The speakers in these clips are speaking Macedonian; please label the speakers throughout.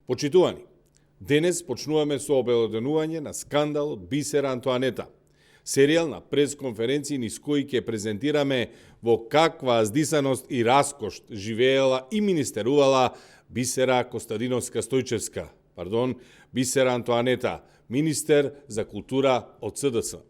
Speaker 1: Почитувани, денес почнуваме со обелоденување на скандалот Бисера Антоанета, серијал на пресконференции низ кои ќе презентираме во каква аздисаност и раскош живеела и министерувала Бисера Костадиновска Стојчевска, Бисера Антоанета, министер за култура од СДС.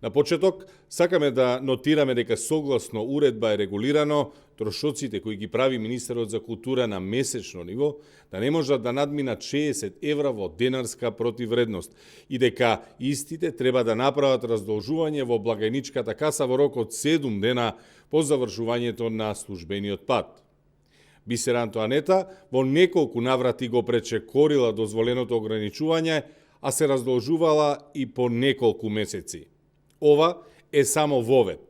Speaker 1: На почеток, сакаме да нотираме дека согласно уредба е регулирано трошоците кои ги прави министерот за култура на месечно ниво да не можат да надминат 60 евра во денарска противвредност и дека истите треба да направат раздолжување во благајничката каса во рок од 7 дена по завршувањето на службениот пат. Бисера Антоанета во неколку наврати го пречекорила дозволеното ограничување, а се раздолжувала и по неколку месеци. Ова е само вовед.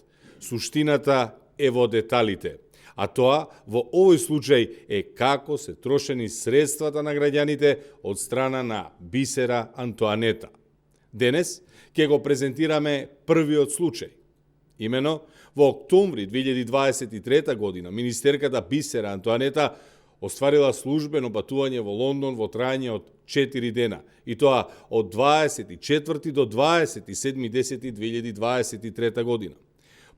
Speaker 1: Суштината е во деталите. А тоа во овој случај е како се трошени средствата на граѓаните од страна на Бисера Антоанета. Денес ќе го презентираме првиот случај. Имено, во октомври 2023 година министерката Бисера Антоанета остварила службено патување во Лондон во трајање од 4 дена, и тоа од 24 до 27.10.2023 година.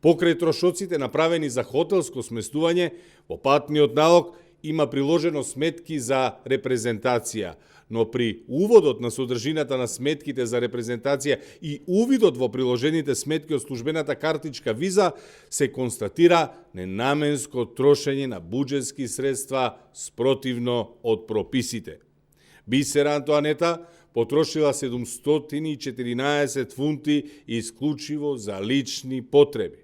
Speaker 1: Покрај трошоците направени за хотелско сместување, во патниот налог има приложено сметки за репрезентација, но при уводот на содржината на сметките за репрезентација и увидот во приложените сметки од службената картичка виза се констатира ненаменско трошење на буџетски средства спротивно од прописите. Бисера Антоанета потрошила 714 фунти исклучиво за лични потреби.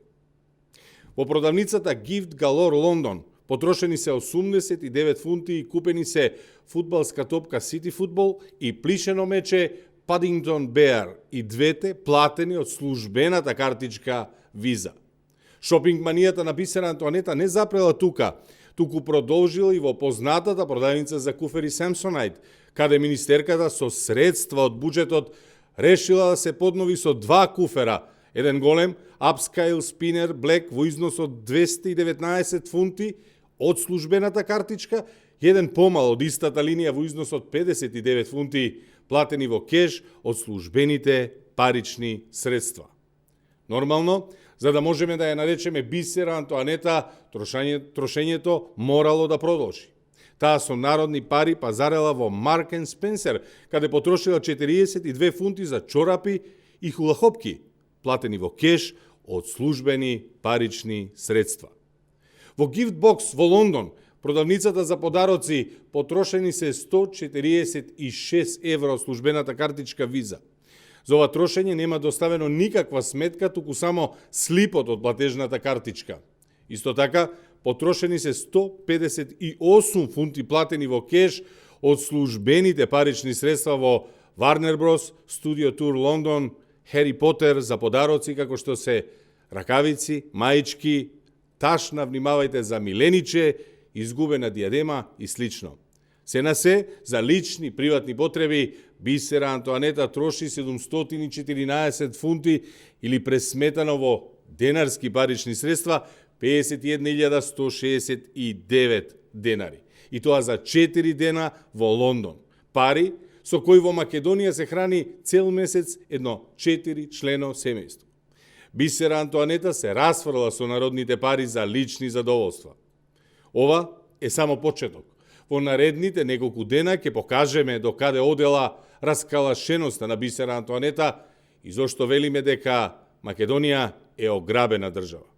Speaker 1: Во продавницата Gift Galore Лондон потрошени се 89 фунти и купени се фудбалска топка City Football и плишено мече Paddington Bear, и двете платени од службената картичка виза. Шопинг манијата на Бисера Антоанета не запрела тука, туку продолжила и во познатата продавница за куфери Samsonite, каде министерката со средства од буџетот решила да се поднови со 2 куфера, еден голем Upscale Spinner Black во износ од 219 фунти од службената картичка, еден помал од истата линија во износ од 59 фунти платени во кеш од службените парични средства. Нормално, за да можеме да ја наречеме Бисера Антоанета, трошењето морало да продолжи. Таа со народни пари пазарела во Mark & Spencer, каде потрошила 42 фунти за чорапи и хулахопки, платени во кеш од службени парични средства. Во Gift Box во Лондон, продавницата за подароци потрошени се 146 евра од службената картичка виза. За ова трошење нема доставено никаква сметка, туку само слипот од платежната картичка. Исто така, потрошени се 158 фунти платени во кеш од службените парични средства во Warner Bros, Studio Tour Лондон, Harry Potter за подароци како што се ракавици, маички, ташна, внимавајте, за милениче, изгубена диадема и слично. Се на се, за лични приватни потреби, Бисера Антоанета троши 714 фунти или пресметано во денарски парични средства 51.169 денари. И тоа за 4 дена во Лондон. Пари со кои во Македонија се храни цел месец едно 4-члено семејство. Бисера Антоанета се расфрла со народните пари за лични задоволства. Ова е само почеток. Во наредните неколку дена ќе покажеме до каде одела раскалашеноста на Бисера Антоанета и зошто велиме дека Македонија е ограбена држава.